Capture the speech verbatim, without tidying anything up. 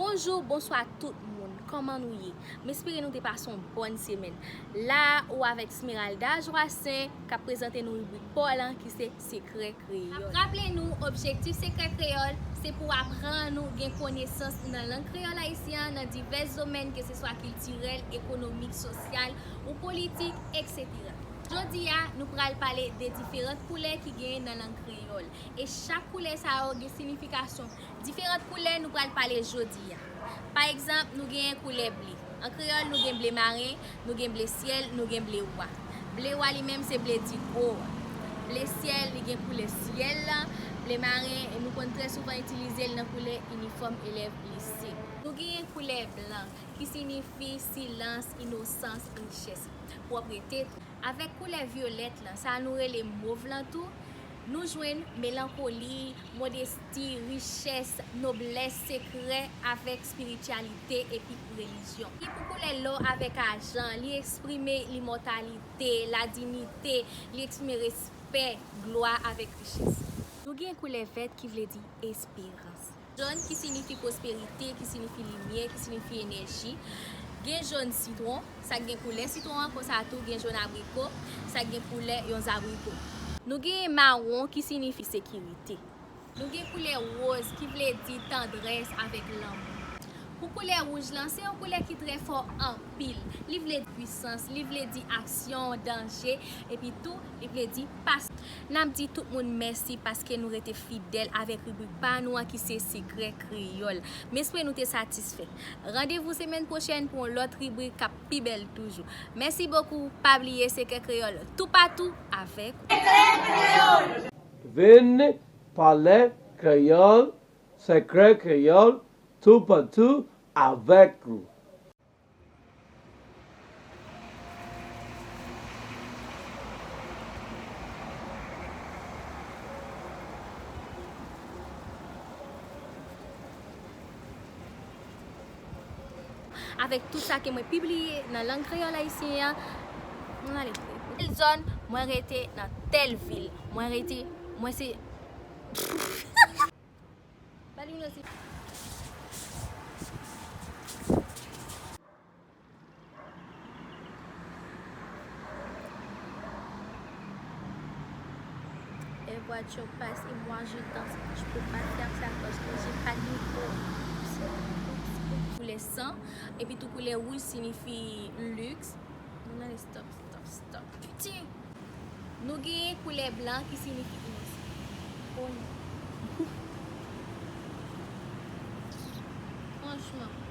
Bonjou, bonswa tout moun. Kòman nou ye? M espere nou te pase yon bòn semèn. La, ou avèk Smeralda Joassaint k ap prezante nou ribrik pa w lan ki se Sekrè Kreyòl. N ap raple nou, objektif Sekrè Kreyòl, se pou aprann ou gen konesans nan lang kreyòl ayisyen an nan divès domèn, keseswa kiltirèl, ekonomik, sosyal ou politik, etsetera. Jodi a, nou pral pale de diferan koulè ki genyen nan lang kreyòl. E chak koulè sa yo gen siyifikasyon. Diferan koulè nou pral pale jodi a. Pa egzanp, nou genyen koulè ble. An kreyòl, nou gen ble maren, nou gen ble syèl, nou gen ble wa. Ble wa li menm se ble di gwo a. Ble syèl, li gen koulè syèl lan. Ble maren, nou konn trè souvan itilize l nan koulè inifòm elèv lise. Nou genyen koulè blan, ki siyifi silans, inosans, richès. Pwòprete tou. Avèk koulè vyolèt lan, sa nou rele mov lan tou, nou jwenn melankoli, modesti, richès, noblès, sekrè avèk espirityalite epi relijyon. Li pou koulè lò avèk ajan, li eksprime limòtalite, ladinite, li eksprime respè, glwa avèk richès. Nou gen koulè vèt ki vle di esperans. Jòn ki siyifi pwosperite, ki siyifi limyè, ki siyifi enèji. Gen jòn sitwon, sa k gen koulè sitwon an, konsa tou gen jòn abriko, sa k gen koulè yon zabriko. Nou gen mawon ki siyifi sekirite. Nou gen koulè woz ki vle di tandrès avèk lanmou. Pou koulè wouj lan, se yon koulè ki trè fò anpil. Li vle di pwisans, li vle di aksyon, danje, epi tou, li vle di pas. N ap di tout moun mèsi paske nou rete fidèl avèk ribrik pa nou an ki se Sekrè Kreyòl. M espere nou te satisfè. Randevou semèn pwochèn pou yon lòt ribrik k ap pi bèl toujou. Mèsi bokou, pa bliye Sekrè Kreyòl toupatou avèk ou. Vin pale kreyòl, Sekrè Kreyòl toupatou avèk ou. Avèk tout sa ke mwen pibliye nan lang kreyòl ayisyen an, mwen ale tèl zòn, mwen rete nan tèl vil, mwen rete, mwen se. Ba li yon lòt. Et voiture passe et moi je danse. Je peux pas faire ça parce que j'ai pas de micro. Koulè san, epi tou koulè wouj siyifi liks. Mwen ale stop, stop, stop. Piti! Nou genyen koulè blan ki siyifi inosan. Oh non. Franchman.